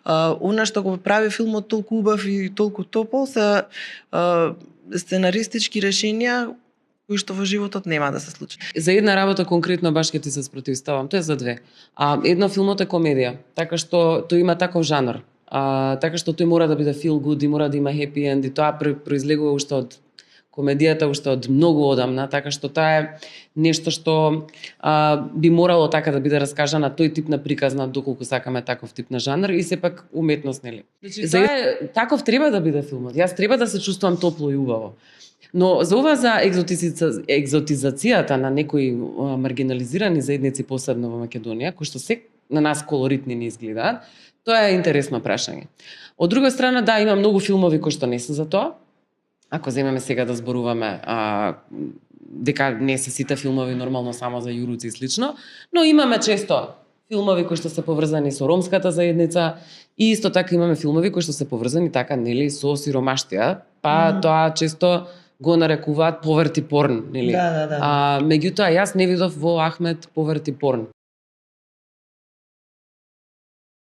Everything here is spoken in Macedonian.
Она што го прави филмот толку убав и толку топол се сценаристички решенија кои што во животот нема да се случи. За една работа конкретно баш ќе ти се спротивставам, тоа е за две. Едно филмот е комедија, така што тој има таков жанр. Така што тој мора да биде feel good и мора да има happy end и тоа произлегува уште од комедијата, уште од многу одамна, така што тоа е нешто што би морало така да биде раскажана тој тип на приказна, доколку сакаме таков тип на жанр и сепак уметност, нели? Таков треба да биде филмот. Јас треба да се чувствувам топло и убаво. Но за ова за екзотизацијата на некои маргинализирани заедници, посебно во Македонија, кои што се на нас колоритни не изгледаат, тоа е интересно прашање. Од друга страна, да, има многу филмови кои што не се за тоа. Ако земеме сега да зборуваме дека не се сите филмови нормално само за јуруци и слично, но имаме често филмови кои што се поврзани со ромската заедница и исто така имаме филмови кои што се поврзани така, нели, со сиромаштија, па тоа често го нарекуваат поверти порн, нели? Да. Меѓутоа јас не видов во Ахмет поверти порн.